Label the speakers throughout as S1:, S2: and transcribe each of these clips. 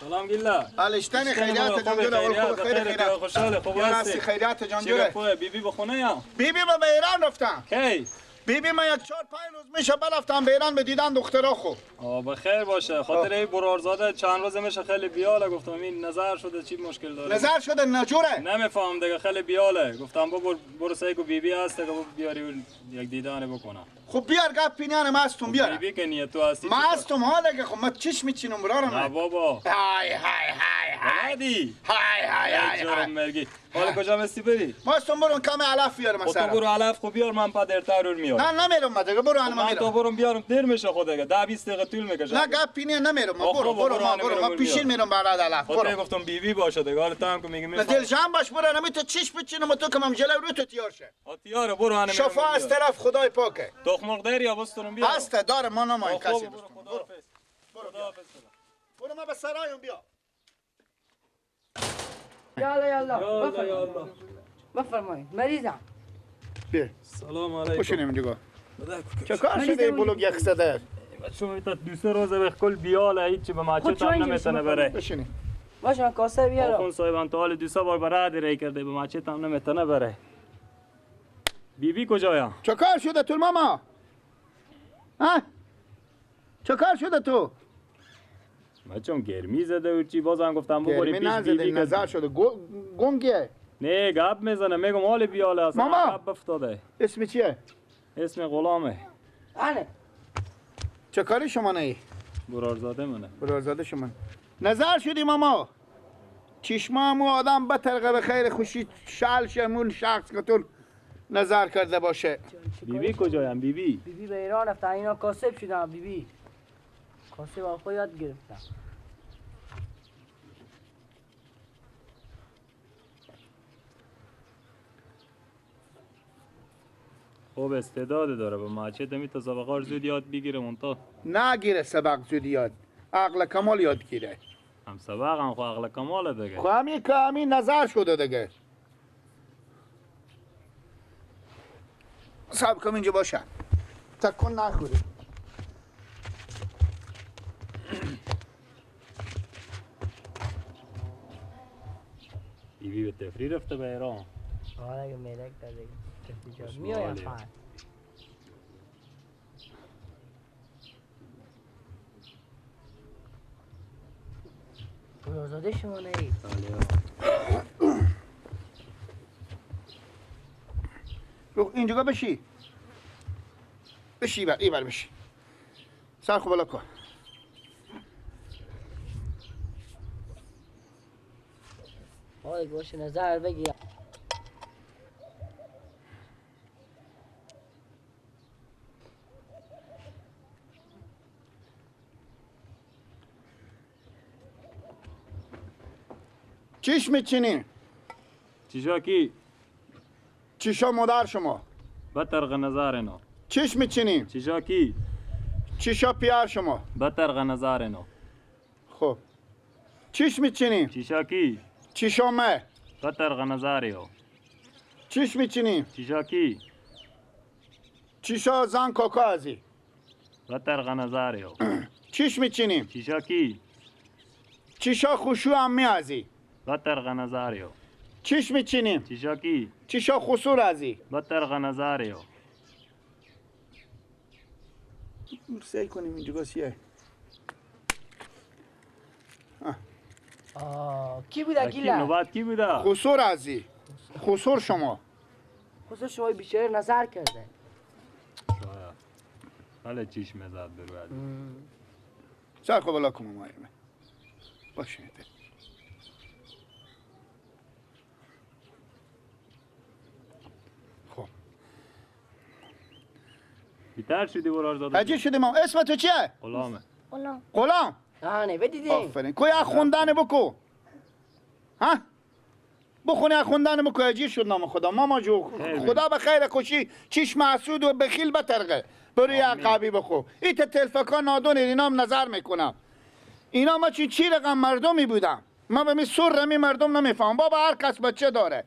S1: سلام گیلا.
S2: الشتن خیریات جان جوره، اول خوب خیر خیریات.
S1: خوشحال خوب هستی؟
S2: خیریات جان جوره.
S1: بیبی بخونه یا؟
S2: بیبی ما به ایران رفتم.
S1: کی؟
S2: بیبی ما یک 4 5 روز میشه برفتم به ایران به دیدن دخترا. خوب
S1: بخیر باشه. خاطر این برارزاده چند روز میشه خیلی بیاله، گفتم این نظر شده چی مشکل داره؟
S2: نظر شده نجوره؟
S1: نمیفهم دیگه، خیلی بیاله. گفتم برو سعی کو بیبی هست که بیاری یک دیدن بکنم.
S2: خب بیار گپ پینیان ما هستم بیار.
S1: بیبی که نیه تو هستی.
S2: ما هستم حالا که خب ما چش میچینم برارم.
S1: نه بابا.
S2: های های های
S1: های.
S2: های های های.
S1: جورم مرگی. حالا کجا مستی بری؟
S2: ما هستم برو کم علف بیار مثلا.
S1: تو برو علف خو بیار، من پا درتر رو میارم.
S2: نه نمیرم ما دیگه، برو انا میرم.
S1: تو برو بیارم دیر میشه خود دیگه، 10 20 دقیقه طول میکشه.
S2: نه گپ پینیان نمیرم، برو برو ما برو ما پیشین میرم بعد علف.
S1: برو. گفتم بیبی باشه دیگه، حالا تو هم که میگی میخوام.
S2: دل جان باش برو، نمی تو چش بچینم تو کم جلو رو تو تیار شه.
S1: تیاره برو انا.
S2: شفا از طرف خدای پاکه.
S1: تخم مرغ داری یا بستونم بیار؟
S2: هست داره ما نماین کسی.
S1: برو خداحافظ.
S2: برو برو ما به سرایم بیا.
S3: یالا یالا
S1: یالا.
S3: بفرمایید مریضم.
S2: بیا.
S1: سلام علیکم.
S2: بشینیم اینجا. چه کار شده این بلوک یک زده؟
S1: شما تا دو سه روزه به کل بیاله هیچ به ماچت هم نمیتونه بره.
S2: بشینیم.
S3: باشه من کاسه بیارم.
S1: آخون صاحب تا حال دو سه بار برای ری کرده به ماچت هم نمیتونه بره. بیبی کجایا؟
S2: چه کار شده تو ماما؟ ها؟ چه کار شده تو؟
S1: بچم گرمی زده و چی بازم گفتم ببری پیش بیبی.
S2: نظر شده گنگیه.
S1: نه گپ میزنه میگم حال بیاله اصلا گپ افتاده.
S2: اسم چیه؟
S1: اسم غلامه.
S3: بله.
S2: چه کاری شما نی؟
S1: برارزاده منه.
S2: برارزاده شما. نظر شدی ماما؟ چشمامو آدم بطرقه به خیر خوشی شل شمون شخص که تو نظر کرده باشه.
S1: بیبی کجایم بیبی؟
S3: بیبی به ایران رفت، اینا کاسب شدن بیبی. کاسب آقا یاد گرفتم.
S1: خوب استعداد داره به ماچه دمی تا سبقار زود یاد بگیره مونتا.
S2: نگیره سبق زود یاد، عقل کمال یاد گیره.
S1: هم سبق هم خو عقل کمال دیگه.
S2: خو همین که همین نظر شده دیگه. صبر کن اینجا باشه تکون نخوری.
S1: بیبی به تفریح رفته به ایران.
S3: آره اگه میلک داره تفریح میایم فقط. برازاده شما نهید.
S2: اینجا بشی. بشی بر ای بر بشی. سر خوب بالا کن.
S3: آره گوش نظر بگیر.
S2: چیش میچینی؟
S1: چیشا کی؟
S2: چیشا مادر شما؟
S1: بطرق نظر اینا.
S2: چیش میچینی؟
S1: چیشا کی؟
S2: چیشا پیار شما؟
S1: بطرق نظر اینا.
S2: خب چیش میچینی؟
S1: چیشا کی؟
S2: چیشا مه؟
S1: بطرق نظر ایو.
S2: چیش میچینی؟
S1: چیشا کی؟
S2: چیشا زن کاکا ازی؟
S1: بطرق نظر ایو.
S2: چیش میچینی؟
S1: چیشا کی؟
S2: چیشا خوشو امی ازی؟
S1: بطرق نظر ایو.
S2: چیش میچینیم؟
S1: چیشا کی؟
S2: چیشا خسور ازی؟
S1: بطرق نظر ایو.
S2: سعی کنیم اینجا سیه.
S3: کی بوده گیلا؟
S1: نوبت کی بوده؟
S2: خسور ازی. خسور شما.
S3: خسور شما بیچاره نظر کرده.
S1: شاید. بله چیش میزد برو ازی.
S2: سر خوب بالا کن ماما. باشه. خب
S1: بیتر شدی برارزاده.
S2: عجیب شدی ما. اسم تو چیه؟
S1: غلامه.
S4: غلام.
S2: غلام.
S3: آنه بدیدیم.
S2: آفرین. کوی خوندن بکو. ها؟ بخونی خوندن بکو. عجیب شد نام خدا. ماما جو خدا به خیر خوشی چیش محسود و بخیل بترقه. برو یه عقبی بخو. ایت تلفکا نادون اینام نظر میکنم. اینا ما چی رقم مردمی بودم. ما به می سر می مردم نمیفهم. بابا هر کس بچه داره.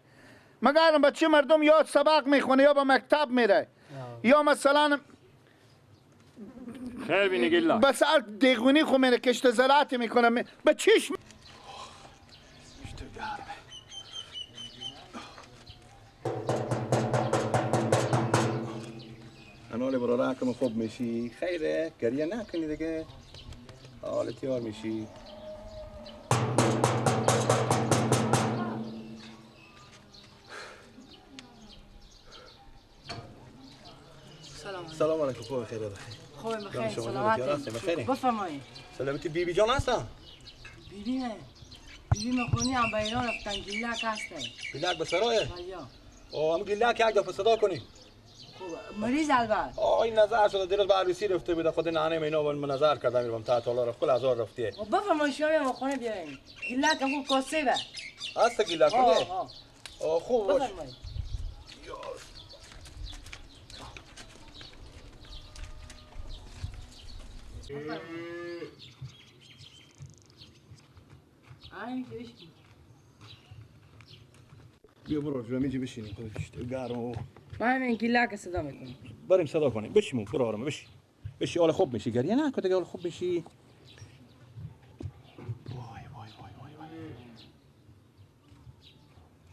S2: مگر بچه مردم یا سبق میخونه یا به مکتب میره یا مثلا
S1: خیر بینی گیلا.
S2: بس هر دیگونی خو میره کشت زراعت میکنه به چشم.
S4: انال براره کم خوب میشی. خیره گریه نکنی دیگه. حال تیار میشی. سلام علیکم. خوب خیر بخیر.
S3: خوب بخیر. سلامتی. بفرمایید.
S4: سلامتی. بیبی جان هستم.
S3: بیبی نه. بیبی مخونی هم به ایران رفتن. گیلک هسته.
S4: گیلک به سرایه؟ آه هم گیلک یک دفعه صدا کنی.
S3: خوب مریض البته.
S4: آه این نظر شده دیروز به عروسی رفته بوده. خود نانه اینا من نظر کردم میرم تا تالا رفت کل هزار رفتیه.
S3: بفرمایید شما خونه بیاین. گیلک خوب کاسبه.
S4: هست گیلک نه؟ آه خوب باش.
S3: بفرمایید.
S4: بیا برو جلو میجی بشینیم. خودش گرم.
S3: من این گیلک صدا میکنم.
S4: بریم صدا کنیم. بشیم برو آرام بشی. بشی حال خوب میشی. گریه نکن دیگه حال خوب میشی. وای وای وای وای وای.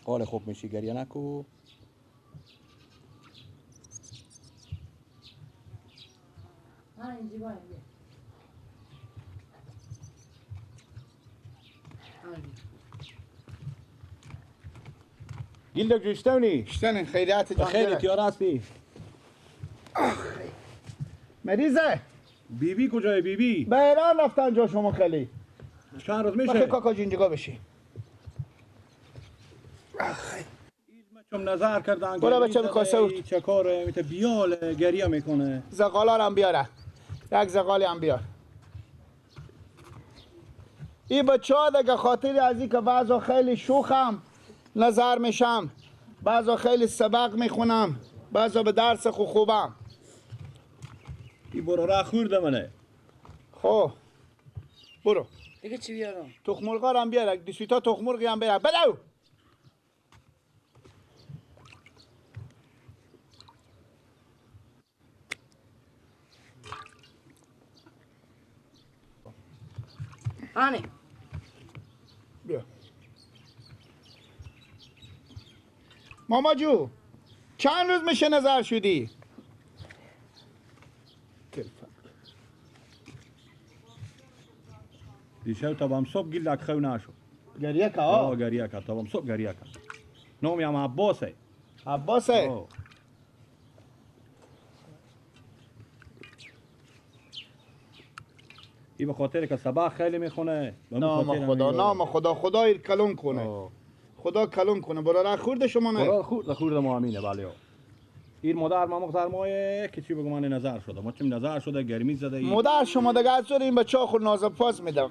S4: حال خوب میشی گریه نکن.
S3: من اینجا باید.
S4: گیلک جشتونی؟
S2: شتنی خیریت جان.
S4: خیلی تیار هستی.
S2: مریضه.
S4: بیبی کجای بیبی؟
S2: به ایران رفتن جا شما خیلی.
S4: چند روز میشه؟
S2: بخی کاکا جون جگا بشی.
S4: چون نظر کردن.
S2: برو بچه به کاسه بود.
S4: چه کاره میته بیال گریه میکنه.
S2: زغالا هم بیاره. یک زغالی هم بیار. این بچه ها دیگه خاطر از این که بعضا خیلی شوخم نظر میشم، بعضا خیلی سبق میخونم، بعضا به درس خو خوبم.
S4: این برو را خورده منه.
S2: خب برو
S3: دیگه چی بیارم؟
S2: تخم مرغ هم بیار، دو سه تا تخم مرغ هم بیار. بدو
S3: آنی
S2: بیا. ماما جو چند روز میشه نظر شدی؟
S4: دیشب تا بام صبح گیلک خو نشد.
S2: گریه که آه
S4: گریه که تا بام صبح گریه که. نامی هم عباسه.
S2: عباسه.
S4: این به خاطر که صبح خیلی میخونه.
S2: نام خدا نام خدا خدای کلون کنه. خدا کلون کنه. برادر خورد شما نه؟
S4: برادر خورد خورد ما امینه بله. این مادر ما مقدار مایه که چی بگم من نظر شده. ما چیم نظر شده گرمی زده.
S2: مادر شما دیگه از این بچه خود ناز پاس میدم.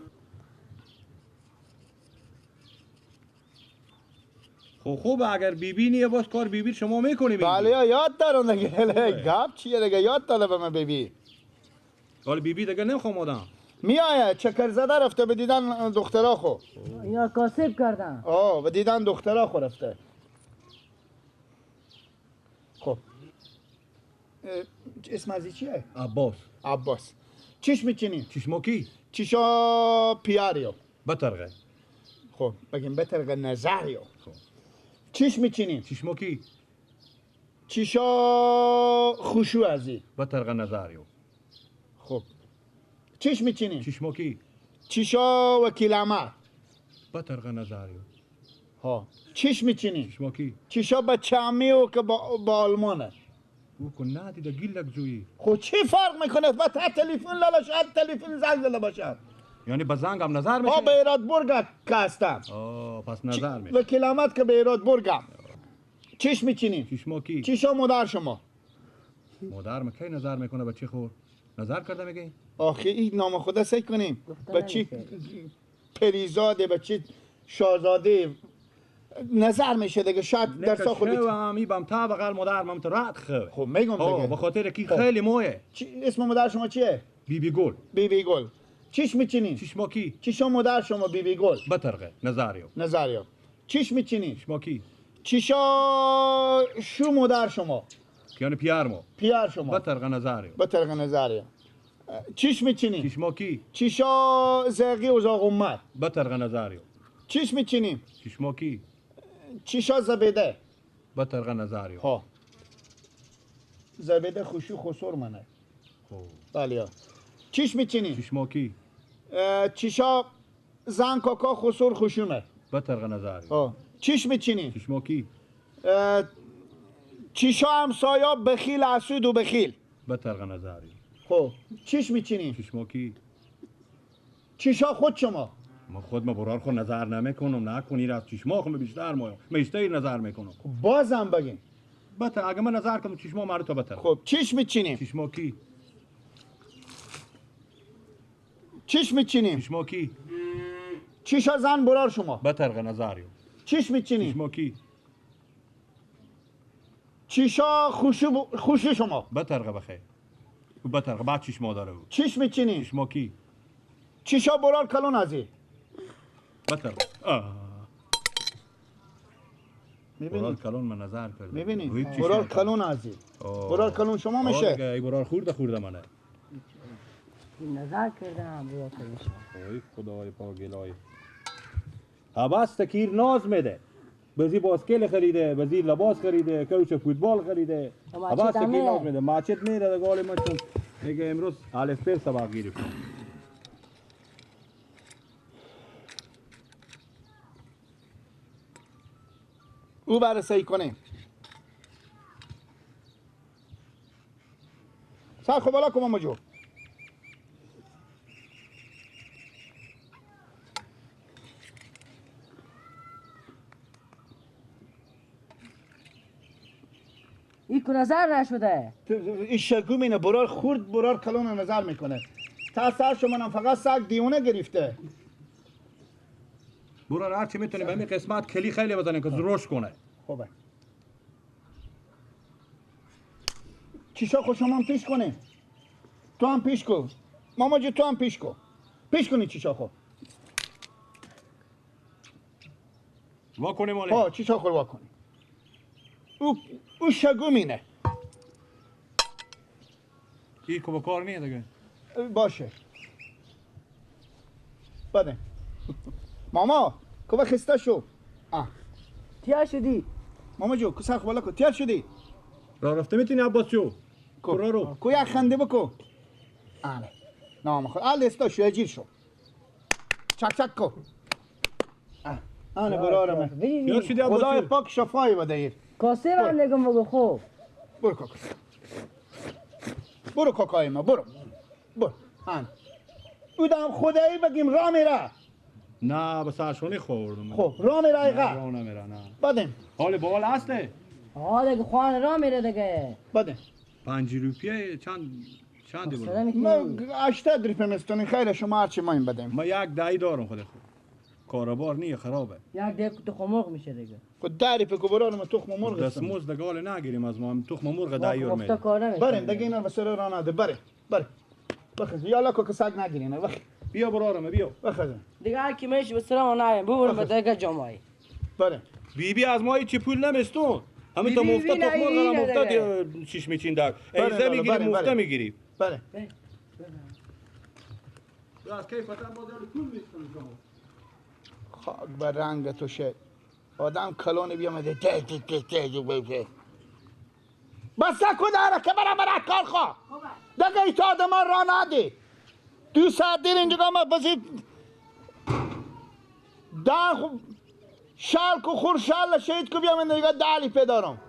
S4: خب خوب اگر بیبی نیه باز کار بیبی شما میکنی.
S2: بله یاد دارم دیگه. گپ چیه دیگه یاد داده به من بیبی.
S4: حالا بیبی دیگه نمیخوام آدم.
S2: میایه چکر زده رفته به دیدن دخترا خو.
S3: اینا کاسب کردن.
S2: آه به دیدن دخترا خو رفته. خب اسم از چیه؟
S4: عباس.
S2: عباس. چش میچینی؟
S4: چشما کی؟
S2: چشا پیاریو.
S4: بترغه.
S2: خب بگیم بترغه نظریو.
S4: خب
S2: چش میچینی؟
S4: چشما کی؟
S2: چشا خوشو ازی.
S4: بترغه نظریو.
S2: خب چش میچینی؟
S4: چشما کی؟
S2: چشا وکیل عمر.
S4: بترغه نظریو.
S2: ها چش میچینی؟
S4: چشما کی؟
S2: چشا بچه عمیو که با آلمانه.
S4: او کن نه دیده گیلک جویی.
S2: خب چی فرق میکنه؟ با تا تلفن لالا شاید تلفن زنگ زده باشه.
S4: یعنی با زنگ هم نظر میشه؟
S2: آه به ایراد برگ که هستم.
S4: آه پس نظر میشه.
S2: وکیل عمد که به ایراد برگم. چش میچینی؟
S4: چشما کی؟
S2: چشا مادر شما.
S4: مادر کی نظر میکنه بچه خور؟ نظر کرده میگه؟
S2: آخه این نام خدا سعی کنیم بچه پریزاده بچه شاهزاده نظر میشه دیگه شاید درسا خود
S4: بیت. همی بم تا بغل مادر مم رات خو.
S2: خب میگم دیگه
S4: به خاطر کی خیلی موه.
S2: اسم مادر شما چیه؟
S4: بیبی گل.
S2: بیبی گل. چش میچینی؟
S4: چشما کی؟
S2: چشا مادر شما بیبی گل.
S4: بترغه نظریو.
S2: نظریو. چش میچینی؟
S4: چشما کی؟
S2: چشا شو مادر شما.
S4: یعنی پیار ما.
S2: پیار شما.
S4: بترغه نظریو.
S2: بترغه نظریو. چیش میچینیم؟
S4: چشما کی؟
S2: چیشا زرقی و زاغمر.
S4: بترغ نظریو.
S2: چیش میچینیم؟
S4: چشما کی؟
S2: چیشا زبیده.
S4: بترغ نظریو.
S2: ها. زبیده خوشو خسور منه.
S4: خب.
S2: بله. چیش میچینیم؟
S4: چشما کی؟
S2: چیشا زن کاکا خسور خوشومه.
S4: بترغ نظریو.
S2: ها. چیش میچینیم؟
S4: چشما کی؟
S2: چیشا همسایا بخیل حسود و بخیل.
S4: بترغ نظریو.
S2: خب چیش میچینیم؟
S4: چشما کی؟
S2: چیشا خود شما.
S4: ما خود ما برار خود نظر نمیکنم، نکنی از چشما خود بیشتر ما میشته نظر میکنم.
S2: خب بازم بگین.
S4: بتر اگه من نظر کنم چشما مرا تا بتر.
S2: خب چیش میچینیم؟
S4: چشما کی؟
S2: چیش میچینیم؟
S4: چشما کی؟
S2: چیشا زن برار شما.
S4: بترغ نظریو.
S2: چیش میچینیم؟
S4: چشما کی؟
S2: چیشا خوشو شما.
S4: بترغ بخیر. بترغ بعد چشما داره بود.
S2: چیش میچینیم؟
S4: چشما کی؟
S2: چیشا برار کلون ازی.
S4: بترغ.
S2: میبینی؟
S4: برار کلون من نظر کردم.
S2: میبینی؟ برار کلون ازی. برار کلون شما میشه.
S4: ای برار خورده خورده منه.
S3: نظر کردم برار کلون شما.
S4: ای خدای پاک الهی. عباس تکیر ناز میده. بزی باسکل خریده، بزی لباس خریده، کوچ فوتبال خریده. عباس تکیر ناز میده. ماچت میره گال ما چون میگه امروز الف ب سبق گرفتم.
S2: او بررسی کنه. سر خو بالا کن ماما جو.
S3: این که نظر نشده.
S2: این شگو مینه برار خورد برار کلون نظر میکنه. تا سر شما هم فقط سگ دیونه گرفته.
S4: برار هرچی میتونه به همین قسمت کلی خیلی بزنه که رشد کنه.
S2: خوبه. چیشا خود شما هم پیش کنه. تو هم پیش کن. ماما جو تو هم پیش کن. پیش کنی چیشا خود.
S4: وا کنیم مالی.
S2: ها چیشا خود وا کنی. او شگو مینه.
S4: این که با کار نیه دیگه.
S2: باشه. بده. ماما کو خسته شو.
S3: تیار شدی؟
S2: ماما جو کو سر بالا کو تیار شدی؟
S4: راه رفته میتونی عباس جو. کو رو.
S2: کو یک خنده بکو. آره. نام خود. ال استا شو اجیر شو. چک چک کو. آره برارم.
S4: تیار شدی عباس؟
S2: خدای پاک شفای بده ایر.
S3: کاسه من نگم بگو خوب.
S2: برو کاکا. برو کاکای ما برو. برو. آن. اودم خدایی بگیم راه میره.
S4: نه به سرشونی خوردم.
S2: خب راه میره ایقا.
S4: راه نمیره نه.
S2: بدیم.
S4: حال بال اصله.
S3: آه دیگه خوان راه میره دیگه.
S2: بدیم.
S4: 5 روپیه چند بود؟
S2: ما 80 روپیه مستونی خیر شما هرچی ما این بدیم.
S4: ما یک دایی دارم خود خود. کاروبار نیه خرابه.
S3: یک دیگه تخم مرغ میشه دیگه.
S2: خود 10 روپیه که برارم تخم مرغ.
S4: دستمزد دیگه حال نگیریم از ما هم تخم مرغ دایی رو میدیم.
S2: بریم دیگه اینا واسه راه نده بریم. بریم. بخز یالا کو سگ نگیرین بخ.
S4: بیا برارم بیا.
S2: بخز.
S3: دیگه هر کی میشه به سرم نایم ببرم به دیگه جمعی.
S2: بریم.
S4: بی بی از ما هیچ پول نمیستون. همین تا مفته تخم مرغ مفته چیش میچین در. ایزه میگیری مفته میگیری.
S2: بله.
S4: از کیف فتن باز پول میستون شما.
S2: خاک بر رنگ تو شه. آدم کلون بیامده ته ته ته ته ته. بس کو داره که برم برم کار خواه. دیگه ایتا آدم ها را ندی. 2 ساعت دیر اینجا ما بسی ده شال کو خور شال شهید کو بیام دیگه دالی پیدارم.